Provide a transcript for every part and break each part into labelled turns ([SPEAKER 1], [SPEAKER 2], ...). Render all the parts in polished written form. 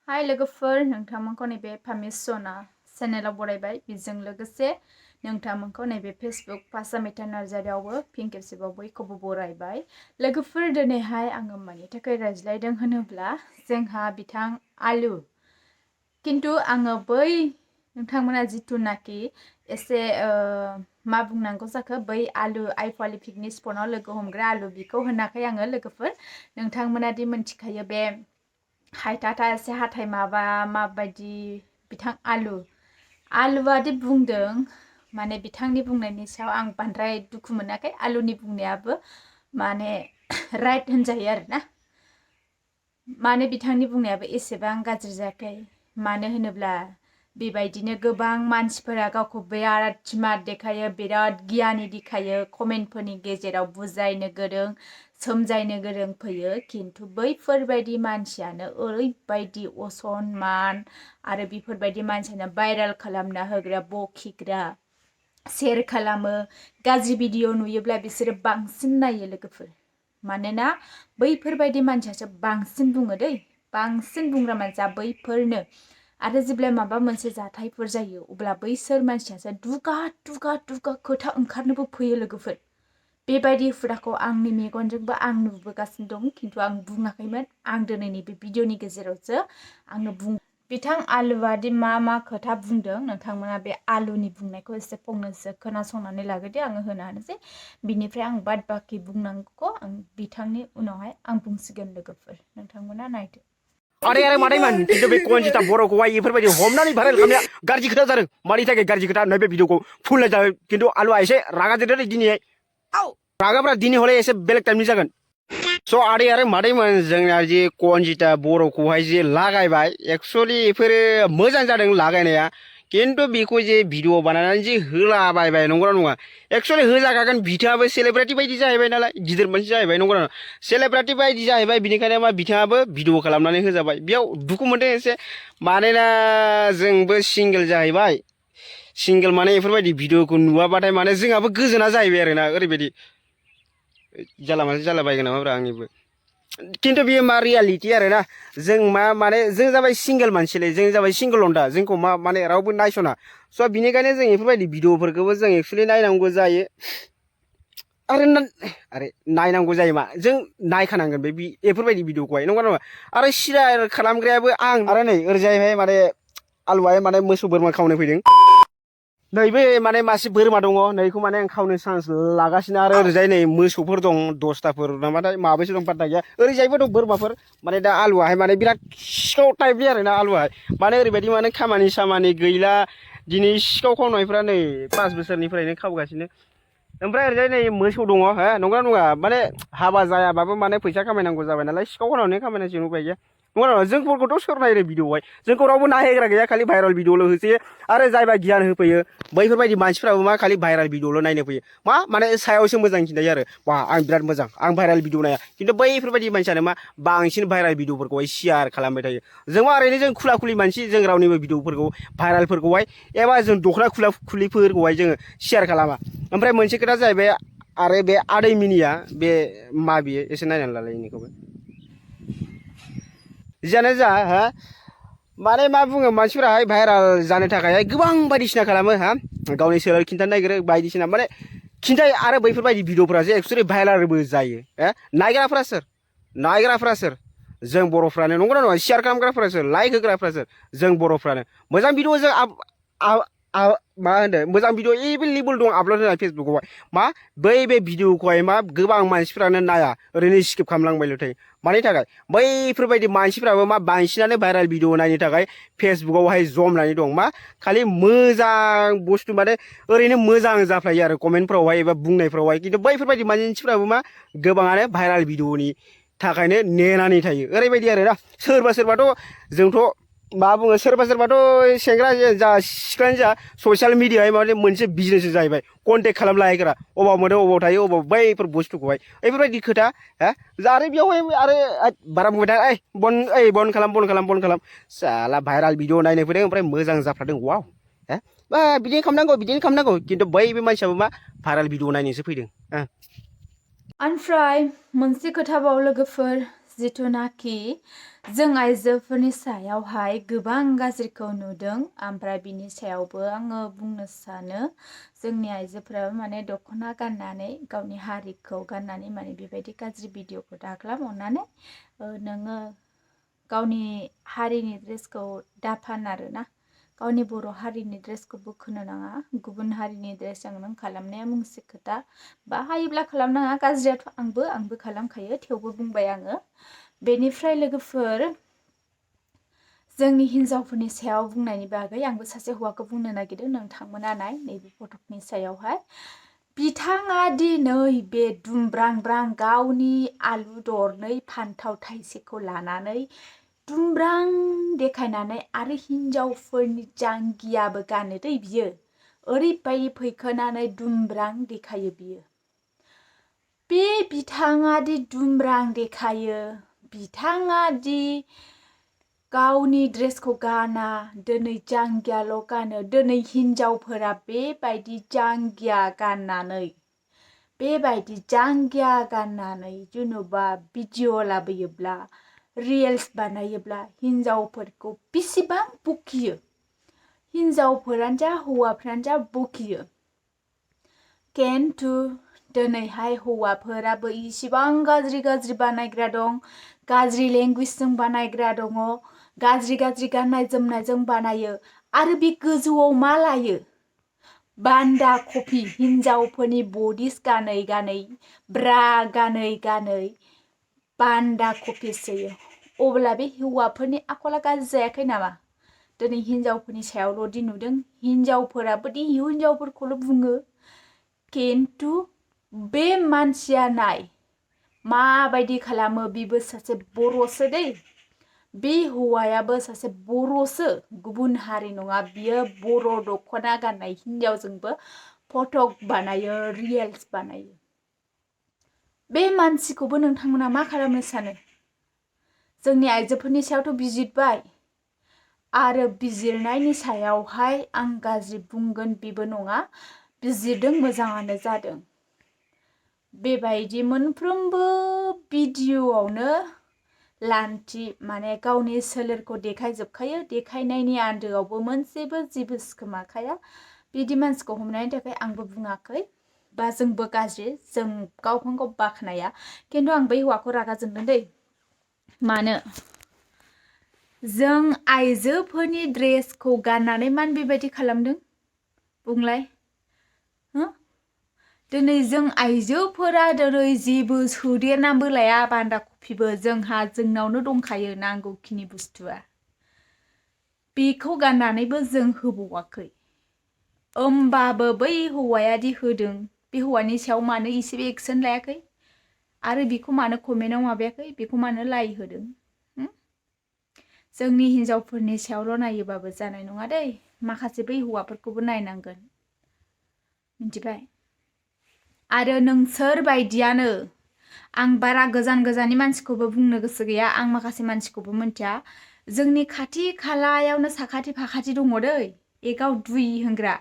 [SPEAKER 1] हाय लोगोफोर नोंथांमोनखौ नैबे फामिसना चेनेलाव बरायबाय बेजों लोगोसे नोंथांमोनखौ नैबे फेसबुक पासामिता नार्जारियावबो फिन खेबसेबाव बयखौबो बरायबाय लोगोफोर दिनैहाय आङो मानि थाखाय रायज्लायदों होनोब्ला जोंहा बिथां आलु किन्तु आङो बै नोंथांमोना जिथुनाखि एसे मा बुंनांगौ जाखो बै आलु आइफवालि पिकनिक स्पटआव लोगो हमग्रा आलु बिखौ होनाखै आङो लोगोफोर नोंथांमोना दि मिन्थिखायो बे हायथाथा एसे हाथाय माबायदि बिथां आलुआदि बुंदों माने बिथांनि बुंनायनि सायाव आं बांद्राय दुखु मोनाखै आलुनि बुंनायाबो माने राइट होनजायो आरोना माने बिथांनि बुंनायाबो एसेबां गाज्रि जायाखै मानो होनोब्ला बेबायदिनो गोबां मानसिफोरा गावखौ बिराद स्मार्ट देखायो बिराद गियानि देखायो कमेन्टफोरनि गेजेराव बुजायनो गोरों सोमजायनो गोरों फैयो किन्तु बैफोरबायदि मानसियानो ओरैबायदि असनमान आरो बेफोरबायदि मानसियानो भाइराल खालामना होग्रा बखिग्रा शेयार खालामो गाज्रि भिडिअ नुयोब्ला बिसोरो बांसिन नायो लोगोफोर मानोना बैफोरबायदि मानसियासो बांसिन बुङो दै बांसिन बुंग्रा मानसिया बैफोरनो आरो जेब्ला माबा मोनसे जाथायफोर जायो अब्ला बैसोर मानसियासो दुगा खोथा ओंखारनोबो फैयो लोगोफोर बेबायदि हुदाखौ आंनि मेगनजोंबो आं नुबोगासिनो दं किन्तु आं बुङाखैमोन आं दिनैनि बे भिडिअनि गेजेरावसो आङो बिथां आलुआदि मा खोथा बुंदों नोंथांमोना बे आलुनि बुंनायखौ एसे फंनैसो खोनासंनानै लागोदो आङो होनो हानोसै बिनिफ्राय आं बाद बाखि बुंनांगौखौ आं बिथांनि उनावहाय आं बुंसिगोन लोगोफोर नोंथांमोना नायदो
[SPEAKER 2] आरे मादैमोन किन्तु बे कनजिता बर'खौहाय बेफोरबायदि हमनानै भाइरेल खालामनाया गाज्रि खोथा जादों मानि थाखाय गाज्रि खोथा होननाय बे भिडिअखौ फुनलाय जाबाय किन्तु आलुआ एसे रागा जोंदों दिनैहाय रागाफ्रा दिनै हले एसे बेलेग टाइपनि जागोन स' आरे मादैमोन जोंना जे कनजिता बर'खौहाय जे लागायबाय एक्सुवेलि बेफोरो मोजां जादों लागायनाया किन्तु बेखौ जे भिडिअ बानायनानै जे होलाबायबाय नंगौना नङा एक्सुवेलि होजाखागोन बिथाङाबो सेलेब्रिटि बायदि जाहैबाय नालाय गिदिर मानसि जाहैबाय नंगौना नङा सेलेब्रिटि बायदि जाहैबाय बिनिखायनो मा बिथाङाबो भिडिअ खालामनानै होजाबाय बेयाव दुखु मोनदों एसे मानोना जोंबो सिंगेल जाहैबाय सिंगेल माने बेफोरबायदि भिडिअखौ नुवाबाथाय माने जोंहाबो गोजोना जाहैबाय आरोना ओरैबायदि जाला मासे जालाबायगोन नामाब्रा आंनिबो किन्तु बेयो मा रियालिटि आरोना जों माने जों जाबाय सिंगेल मानसिलै जों जाबाय सिंगेल लन्डा जोंखौ माने रावबो नायसना स' बिनिखायनो जों बेफोरबायदि भिडिअफोरखौबो जों एक्सुवेलि नायनांगौ जायो आरे नायनांगौ जायो मा जों नायखानांगोन बेफोरबायदि भिडिअखौहाय नंगौ नङा आरो सियार खालामग्रायाबो आं आरो नै ओरैजायहाय माने आलुआहाय माने मोसौ बोरमा खावनो फैदों नैबे माने मासे बोरमा दङ नैखौ माने आं खावनो चान्स लागासिनो आरो ओरैजाय नै मोसौफोर दं 10थाफोर नामाथाय माबैसो दं पात्ता गैया ओरैजायबो दं बोरमाफोर माने दा आलुआहाय माने बिराद सिखाव टाइपनि आरोना आलुआहाय माने ओरैबायदि माने खामानि सामानि गैला दिनै सिखाव खावनायफ्रा नै 5 बोसोरनिफ्रायनो खावगासिनो ओमफ्राय ओरैजाय नै मोसौ दङ हो नंगौना नङा माने हाबा जायाबाबो माने फैसा खामायनांगौ जाबाय नालाय सिखाव खावनानै खामायनांसिगोन उपाय गैया नंगौना नङा जोंफोरखौथ' सोर नायो भिडिअआवहाय जोंखौ रावबो नायग्रा गैया खालि भाइरेल भिडिअल' होसोयो आरो जायबा गियान होफैयो बैफोरबायदि मानसिफ्राबो मा खालि भाइरेल भिडिअल' नायनो फैयो माने सायावसो मोजां खिन्थायो आरो वा आं बिराद मोजां आं भाइरेल भिडिअ नाया किन्तु बैफोरबायदि मानसियानो मा बांसिन भाइरेल भिडिअफोरखौहाय शेयार खालामबाय थायो जों मा ओरैनो जों खुला खुलि मानसि जों रावनिबो भिडिअफोरखौ भाइरेलफोरखौहाय एबा जों दख'ना खुला खुलिफोरखौहाय जोङो शेयार खालामा ओमफ्राय मोनसे खोथा जाहैबाय आरो बे आदै मिनिया बे मा बियो एसे नायनानै लालाय इनिखौबो जियानो जा हा माने मा बुङो मानसिफोराहाय भाइरेल जानो थाखायहाय गोबां बायदिसिना खालामो हा गावनि सोलो खिन्थानो नागिरो बायदिसिना माने खिन्थायो आरो बैफोरबायदि भिडिअफोरा जे एक्सुवेलि भाइरेलबो जायो नायग्राफ्रा सोर जों बर'फ्रानो नंगौना नङा शेयार खालामग्राफ्रा सोर लाइक होग्राफ्रा सोर जों बर'फ्रानो मोजां भिडिअ जों मा होनो मोजां भिडिअ एभेलेबल दं आपल'ड होनाय फेसबुकआवहाय मा बे भिडिअखौहाय मा गोबां मानसिफ्रानो नाया ओरैनो स्किप खालामलांबायल' थायो मानि थाखाय बैफोरबायदि मानसिफ्राबो मा बांसिनानो भाइरेल भिडिअ नायनो थाखाय फेसबुकआवहाय जमनानै दं मा खालि मोजां बुस्थु माने ओरैनो मोजां जाफ्लायो आरो कमेन्टफ्रावहाय एबा बुंनायफ्रावहाय किन्तु बैफोरबायदि मानसिफ्राबो मा गोबाङानो भाइरेल भिडिअनि थाखायनो नेनानै थायो ओरैबायदि आरोना सोरबाथ' जोंथ' मा बुङो सोरबाथ' सेंग्रा जा सिख्लायानो जा ससियेल मिडियायाव माने मोनसे बिजनेस जाहैबाय कन्टेक्ट खालामलायग्रा अबाव मोनो अबाव थायो अबाव बैफोर बुस्थुखौहाय बेफोरबायदि खोथा आरो बेयावहाय आरो बारा बुंबाय था बन खालाम साला भाइरेल भिडिअ नायनो फैदों ओमफ्राय मोजां जाफ्लादों वाव बा बिदिनो खालामनांगौ किन्तु बै मानसियाबो मा भाइरेल भिडिअ नायनोसो फैदों
[SPEAKER 1] ओमफ्राय मोनसे खोथाबाव लोगोफोर जिथुनाखि जों आइजोफोरनि सायावहाय गोबां गाज्रिखौ नुदों ओमफ्राय बिनि सायावबो आङो बुंनो सानो जोंनि आइजोफोराबो माने दख'ना गाननानै गावनि हारिखौ गाननानै माने बेबायदि गाज्रि भिडिअखौ दाख्लाम अननानै नोङो गावनि हारिनि ड्रेसखौ दाफान आरोना गावनि बर' हारिनि ड्रेसखौ बोखोनो नाङा गुबुन हारिनि ड्रेसजों नों खालामनाया मोनसे खोथा बाहायोब्ला खालामनाङा गाज्रियाथ' आंबो खालामखायो थेवबो बुंबाय आङो बेनिफ्राय लोगोफोर जोंनि हिन्जावफोरनि सायाव बुंनायनि बागै आंबो सासे हौवाखौ बुंनो नागिरदों नोंथांमोना नाय नैबे फटकनि सायावहाय बिथाङा दि नै बे दुमब्रांब्रां गावनि आलु दरनै फान्थाव थाइसेखौ लानानै दुमब्रां देखायनानै आरो हिन्जावफोरनि जांगियाबो गानो दै बियो ओरैबायदि फैखोनानै दुमब्रां देखायो बियो बे बिथाङा दि दुमब्रां देखायो बिथाङा दि गावनि ड्रेसखौ गाना दिनै जांगियाल' गानो दिनै हिन्जावफोरा बेबायदि जांगिया गाननानै बेबायदि जांगिया गाननानै जेन'बा भिडिअ लाबोयोब्ला रिल्स बानायोब्ला हिन्जावफोरखौ बेसेबां बखियो हिन्जावफोरानो जा हौवाफ्रानो जा बखियो खिन्थु दिनैहाय हौवाफोराबो इसिबां गाज्रि बानायग्रा दं गाज्रि लेंगुवेजजों बानायग्रा दङ गाज्रि गाननाय जोमनायजों बानायो आरो बे गोजौआव मा लायो बान्दा कफि हिन्जावफोरनि बडिस गानै गानै ब्रा गानै गानै बान्दा कफि सोयो अब्ला बे हौवाफोरनि आखला गाज्रि जायाखै नामा दिनै हिन्जावफोरनि सायावल'दि नुदों हिन्जावफोराबोदि हिन्जावफोरखौल' बुङो खिन्थु बे मानसिया नाय माबायदि खालामो बेबो सासे बर'सो दै बे हौवायाबो सासे बर'सो गुबुन हारि नङा बियो बर' दख'ना गाननाय हिन्जावजोंबो फटक बानायो रिल्स बानायो बे मानसिखौबो नोंथांमोना मा खालामनो सानो जोंनि आइजोफोरनि सायावथ' बिजिरबाय आरो बिजिरनायनि सायावहाय आं गाज्रि बुंगोन बेबो नङा बिजिरदों मोजाङानो जादों बेबायदि मोनफ्रोमबो भिडिअआवनो लान्थि माने गावनि सोलेरखौ देखायजोबखायो देखायनायनि आन्दोआवबो मोनसेबो जेबो सिखोमाखाया बिदि मानसिखौ हमनायनि थाखाय आंबो बुङाखै बा जोंबो गाज्रि जों गावखौनो गाव बाख्नाया खिन्थु आं बै हौवाखौ रागा जोंदों दै मानो जों आइजोफोरनि ड्रेसखौ गाननानै मानो बेबायदि खालामदों बुंलाय दिनै जों आइजोफोरा दिनै जेबो सोदेरनानैबो लाया बान्दा कफिबो जोंनावनो दंखायो नांगौखिनि बुस्थुआ बेखौ गाननानैबो जों होबावाखै होमबाबो बै हौवायादि होदों बे हौवानि सायाव मानो एसेबो एक्सन लायाखै आरो बेखौ मानो कमेन्टआव माबायाखै बेखौ मानो लाइक होदों जोंनि हिन्जावफोरनि सायावल' नायोबाबो जानाय नङा दै माखासे बै हौवाफोरखौबो नायनांगोन मिथिबाय आरो नोंसोर बायदियानो आं बारा गोजाननि मानसिखौबो बुंनो गोसो गैया आं माखासे मानसिखौबो मिन्थिया जोंनि खाथि खालायावनो साखाथि फाखाथि दङ दै एगाव दुइ होनग्रा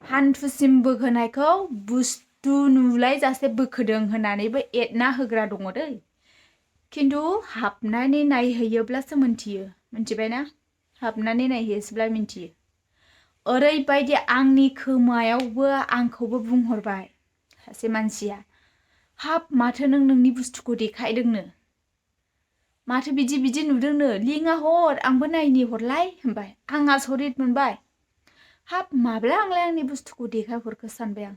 [SPEAKER 1] हान्थुसिम बोखोनायखौ बुस्थु नुलायजासे बोखोदों होननानैबो एदना होग्रा दङ दै खिन्थु हाबनानै नायहैयोब्लासो मिन्थिबायना हाबनानै नायहैयोब्ला मिन्थियो ओरैबायदि आंनि खोमायावबो आंखौबो बुंहरबाय सासे मानसिया हाब माथो नोंनि बुस्थुखौ देखायदोंनो माथो बिदि नुदोंनो लिंकआ हर आंबो नायनि हरलाय होनबाय आं आसरित मोनबाय हाब माब्ला आंनि बुस्थुखौ देखायहरखो सानबाय आं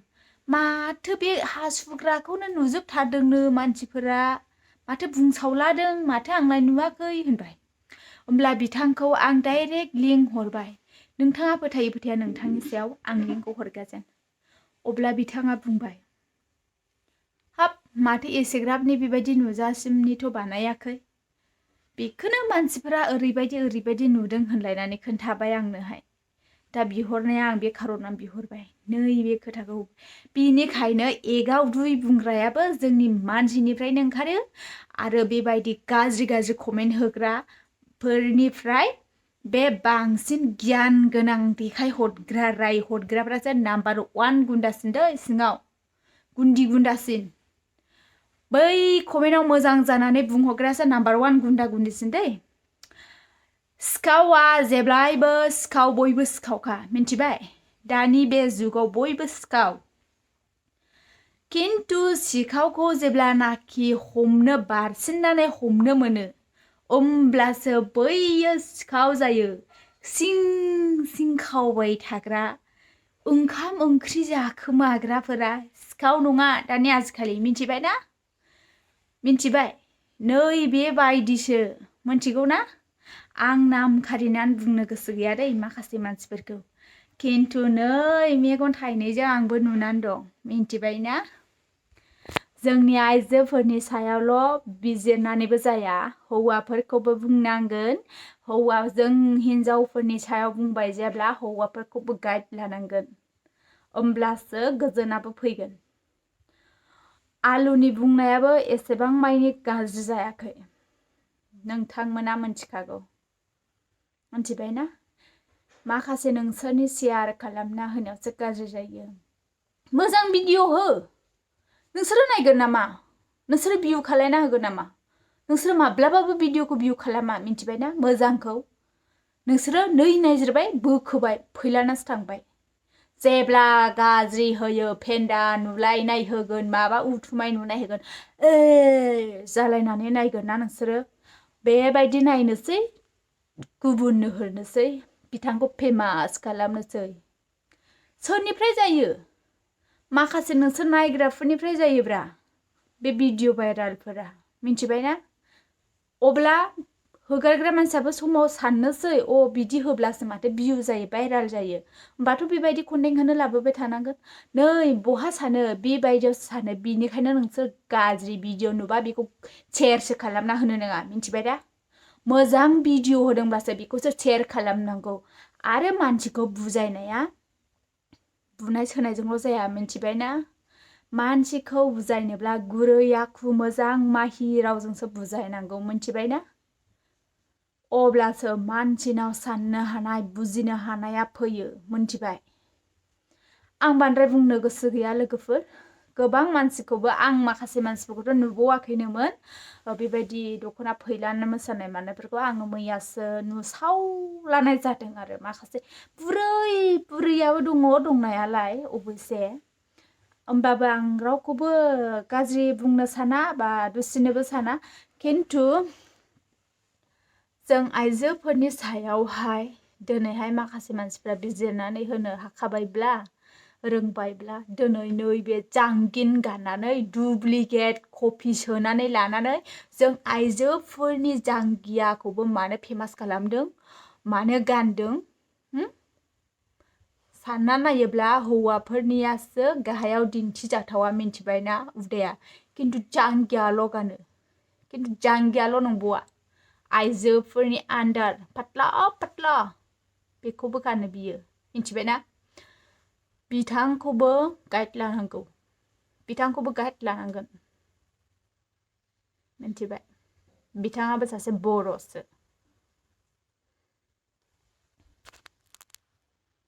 [SPEAKER 1] माथो बे हासुग्राखौनो नुजोबथारदोंनो मानसिफोरा माथो बुंसावलादों माथो आंलाय नुवाखै होनबाय होमब्ला बिथांखौ आं डाइरेक्ट लिंक हरबाय नोंथाङा फोथाया नोंथांनि सायाव आं लिंकखौ हरगासिनो अब्ला बिथाङा बुंबाय हाब माथो एसेग्राबनि बेबायदि नुजासिमनिथ' बानायाखै बेखौनो मानसिफोरा ओरैबायदि नुदों होनलायनानै खोन्थाबाय आंनोहाय दा बिहरनाया आं बे खार'नाव बिहरबाय नैबे खोथाखौ बिनिखायनो एगाव दुइ बुंग्रायाबो जोंनि मानसिनिफ्रायनो ओंखारो आरो बेबायदि गाज्रि कमेन्ट होग्राफोरनिफ्राय बे बांसिन गियान गोनां देखायहरग्रा रायहरग्राफ्रासो नाम्बार 1 गुन्दासिन दै सिङाव गुन्दासिन बै कमेन्टआव मोजां जानानै बुंहरग्रायासो नाम्बार 1 गुन्दा गुन्दिसिन दै सिखावा जेब्लायबो सिखाव बयबो सिखावखा मिन्थिबाय दानि बे जुगाव बयबो सिखाव किन्तु सिखावखौ जेब्लानाखि हमनो बारसिननानै हमनो मोनो होमब्लासो बैयो सिखाव जायो सिं सिं खावबाय थाग्रा ओंखाम ओंख्रि जाखोमाग्राफोरा सिखाव नङा दानि आजिखालि मिन्थिबाय ना मिन्थिबाय नै बेबायदिसो मिन्थिगौ ना आं नाम खारिनानै बुंनो गोसो गैया दै माखासे मानसिफोरखौ किन्तु नै मेगन थाइनैजों आंबो नुनानै दं मिन्थिबाय ना जोंनि आइजोफोरनि सायावल' बिजिरनानैबो जाया हौवाफोरखौबो बुंनांगोन हौवाजों हिन्जावफोरनि सायाव बुंबाय जेब्ला हौवाफोरखौबो गाइड लानांगोन होमब्लासो गोजोनाबो फैगोन आलुनि बुंनायाबो एसेबां मायनि गाज्रि जायाखै नोंथांमोना मिन्थिखागौ मिन्थिबाय ना माखासे नोंसोरनि शेयार खालामना होनायावसो गाज्रि जायो मोजां भिडिअ हो नोंसोरो नायगोन नामा नोंसोरो भिउ खालायना होगोन नामा नोंसोरो माब्लाबाबो भिडिअखौ भिउ खालामा मिन्थिबाय ना मोजांखौ नोंसोरो नै नायजिरबाय बोखोबाय फैलानासो थांबाय जेब्ला गाज्रि होयो फेन्दा नुलायनाय होगोन माबा उथुमाय नुनाय होगोन जालायनानै नायगोन ना नोंसोरो बेबायदि नायनोसै गुबुननो हरनोसै बिथांखौ फेमास खालामनोसै सोरनिफ्राय जायो माखासे नोंसोर नायग्राफोरनिफ्राय जायोब्रा बे भिडिअ भाइरालफोरा मिन्थिबाय ना अब्ला हगारग्रा मानसियाबो समाव साननोसै बिदि होब्लासो माथो भिउ जायो भाइराल जायो होमबाथ' बेबायदि कन्टेन्ट होनो लाबोबाय थानांगोन नै बहा सानो बेबायदियावसो सानो बिनिखायनो नोंसोर गाज्रि भिडिअ नुबा बेखौ शेयारसो खालामना होनो नाङा मिन्थिबाय दा मोजां भिडिअ होदोंब्लासो बेखौसो शेयार खालामनांगौ आरो मानसिखौ बुजायनाया बुनाय सोनायजोंल' जाया मिन्थिबाय ना मानसिखौ बुजायनोब्ला गुरै आखु मोजां माहि रावजोंसो बुजायनांगौ मिन्थिबाय ना अब्लासो मानसिनाव साननो हानाय बुजिनो हानाया फैयो मिन्थिबाय आं बांद्राय बुंनो गोसो गैया लोगोफोर गोबां मानसिखौबो आं माखासे मानसिफोरखौथ' नुबावाखैनोमोन बेबायदि दख'ना फैलानो मोसानाय मानायफोरखौ आङो मैयासो नुसावलानाय जादों आरो माखासे बुरैयाबो दङ दंनायालाय अबयसे होमबाबो आं रावखौबो गाज्रि बुंनो साना बा दुसिनोबो साना किन्तु जों आइजोफोरनि सायावहाय दिनैहाय माखासे मानसिफ्रा बिजिरनानै होनो हाखाबायब्ला रोंबायब्ला दिनै नैबे जांगिन गाननानै दुप्लिकेट कपि सोनानै लानानै जों आइजोफोरनि जांगियाखौबो मानो फेमास खालामदों मानो गानदों सानना नायोब्ला हौवाफोरनियासो गाहायाव दिन्थिजाथावा मिन्थिबाय ना उदैया किन्तु जांगियाल' गानो किन्तु जांगियाल' नंबावा आइजोफोरनि आन्दार पातला पातला बेखौबो गानो बियो मिन्थिबाय ना बिथांखौबो गाइड लानांगौ बिथांखौबो गाइड लानांगोन मिन्थिबाय बिथाङाबो सासे बर'सो